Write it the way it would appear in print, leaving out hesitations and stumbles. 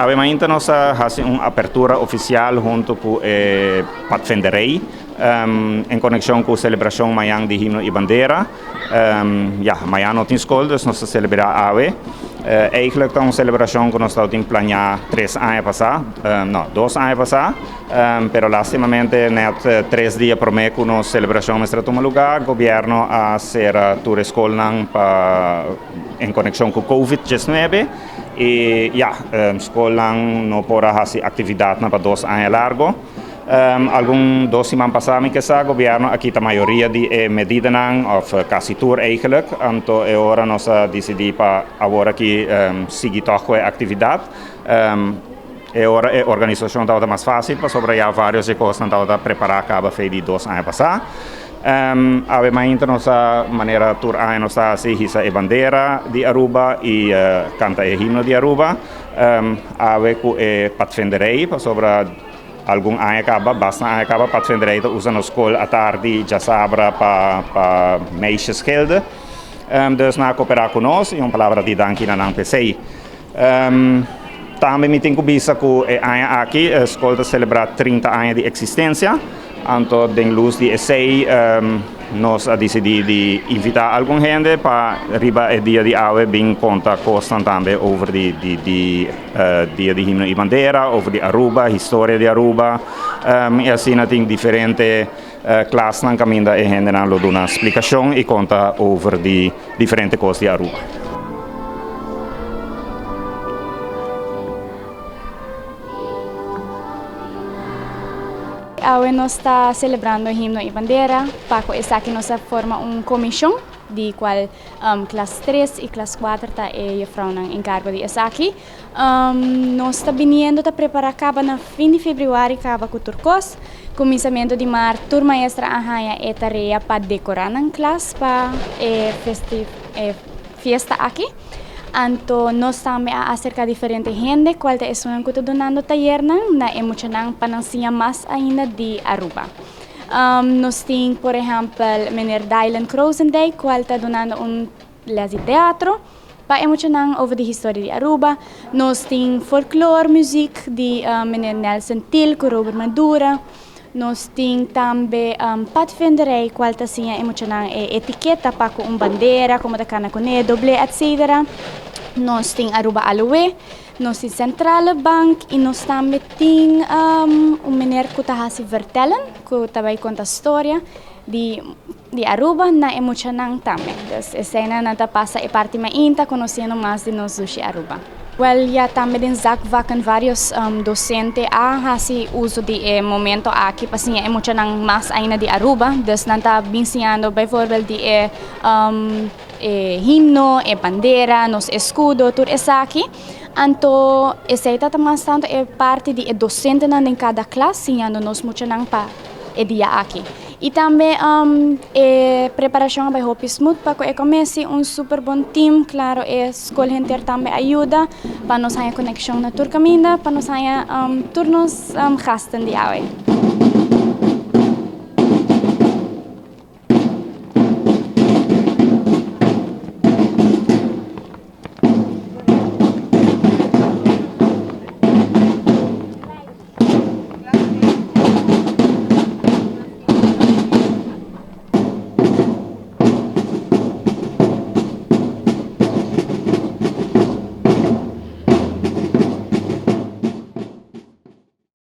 Awe mainta nos a hasi un apertura ofisial huntu ku e Padvinderij en konekshon ku selebrashon mañan di Himno i Bandera. Ya, mañan no tin skol, dus nos ta selebrá awe. Eigentlik ta un selebrashon ku nos tabatin planeá tres aña pasá, no, dos aña pasá, pero lastimamente nèt tres dia promé ku nos selebrashon mester a tuma lugá, gobièrnu a sera tur e skolnan pa en konekshon ku Covid diesnuebe i ya, skolnan no por a hasi aktividatnan pa dos aña largo. Algun dos siman pasá mi ke sa gobièrnu a kita mayoria di e medidanan òf kasi tur eigentlik. Anto e ora nos a disidí pa awor aki sigui tòg ku e aktividat. E ora e organisashon tabata mas fásil pasobra ya vários di e kosnan tabata prepará kaba fe di dos aña pasá. Awe mainta nos a manera tur aña nos ta hasi hisa e bandera di Aruba i kanta e himno di Aruba. Awe ku e patvenderij pasobra. Algun aña kaba, basta aña kaba, Padvinderij ta usa nos skol atardi djasabra pa pa meisjesgilde. Dus nan a koperá ku nos i un palabra di danki na nan p'esei. Tambe mi tin ku bisa ku e aña aki e skol ta selebrá 30 aña di eksistensia, anto den lus di esei Nos a disidí di invitá algun hende pa riba e dia di awe bin konta kosnan tambe over di di di dia di himno i bandera, over di Aruba, historia di Aruba. I asina tin diferente klasnan kaminda e hendenan lo duna splikashon i konta over di diferente kos di Aruba. Awe nos ta celebrando Himno y Bandera, pa cu esaki nos a forma un comision di cual klas tres y klas cuater ta e juffrouwnan encargo di esaki. Nos ta biniendo ta prepara caba na fin di februari caba cu tur cos. Cuminsamento di maart tur maestra a haya e tarea pa decora nan klas pa e fiesta aki. Anto nos tambe a aserka diferente hende kual ta esunnan ku ta dunando tayernan na e muchanan pa nan siña mas ainda di Aruba. Nos tin por ehèmpel meneer Dylan Krozendijk kual ta dunando un les di teatro pa e muchanan over di historia di Aruba. Nos tin folklor muziek di meneer Nelson Thiel ku Robert Madura. Nos tin tambe padvinderij cual ta siña e muchanan e etiketa pa cu un bandera, como ta cana cune, doble etc. Nos tin Aruba Aloe, nos tin Centrale Bank y nos tambe tin un meneer cu ta haci vertellen, cu ta bay conta storia di di Aruba na e muchanan tambe. Dus eseinan nan ta pasa e parti mainta conociendo mas di nos dushi Aruba. Wel ya tambe den zakvakken varios docente a haci uso di e momento aki pa siña e muchanan mas ainda di Aruba. Dus nan ta bin siñando bijvoorbeeld di e e himno, e bandera, nos escudo, tur esaki. Anto esei ta mas tanto e parti di e docentenan den cada klas siñando nos muchanan pa e dia aki. Y tambe e preparacion a bay hopi smooth pa cu e comeci un super bon team, claro e school henter tambe a yuda pa nos haya conexion na tur caminda, pa nos haya tur nos gasten di awe.